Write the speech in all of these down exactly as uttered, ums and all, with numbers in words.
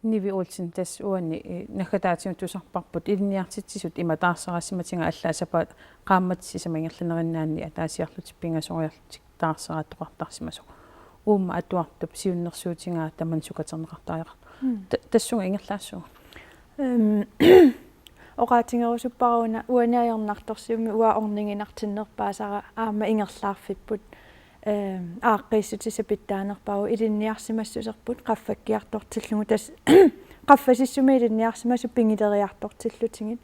Nivi Olsen, tassa uani, eh, naggataatigut tusarparput ilinniartitsisut ima taarseraasimatiga allaat sapaatip qaammatip sisamat ingerlanerinnaanni ataasiarlutik pingasoriarlutik taarseraattoqartarsimasoq. Uuma atuartup siunnersuutigaa tamanna sukaterneqartariaqartoq. Mm. Ta-, tassunga ingerlaassuugut. Øhm, oqaatigerusuppara una uani ajornartorsiummik uanga orniginartinnerpaasara aamma ingerlaarfipput. Øhm, aaqqiissutissaq pitsaanerpaavoq ilinniarsimassuserput qaffakkiartortillugu tassa qaffasissumi ilinniarsimasut pigileriartortillutigit.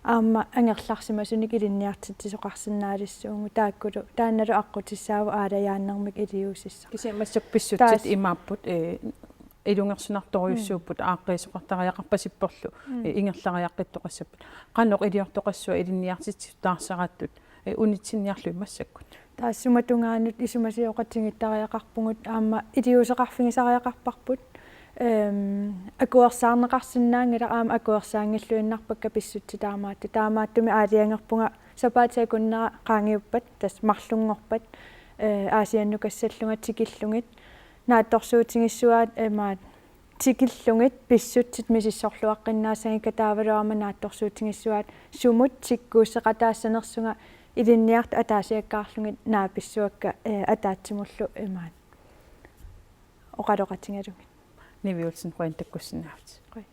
Aamma angerlarsimasunik ilinniartitsisoqarsinnaalissuugut taakkulu taannalu aqqutissaavoq aalajaannermik iliuusissaq. Kisianni massakkut pissutsit taas- imaapput, eh, ilungersunartorujussuupput, mm, aaqqiisoqartariaqarpasipporlu, mm, eh, ingerlariaqqittoqassapput. Qanoq iliortoqassua ilinniartitsisut taarseraattut, eh, unitsinniarlugit massakkut? Taassuma tungaanut isumasioqatigiittariaqarpugut aamma iliuuseqarfigisariaqarparput. Øhm, akuersaarneqarsinnaanngilaq aamma akuersaanngilluinnarpakka pissutsit taamaattut. Taamaattumik aalajangerpunga sapaatip akunnera qaangiuppat, tassa marlunngorpat, eh, Aasiannukassallunga tikillugit. Naatsorsuutigissuaat, eh, imaat tikillugit pissutsit misissorluaqqinnaassagikkit taavalu aamma naatsorsuutigissuaat sumut tikkuusseqataassanersunga ilinniartut ataasiakkaarlugit naapissuakka, eh, ataatsimullu imaat oqaloqatigalugit. Nivi Olsen, qujanaq takkussinnaavutit. Qujan.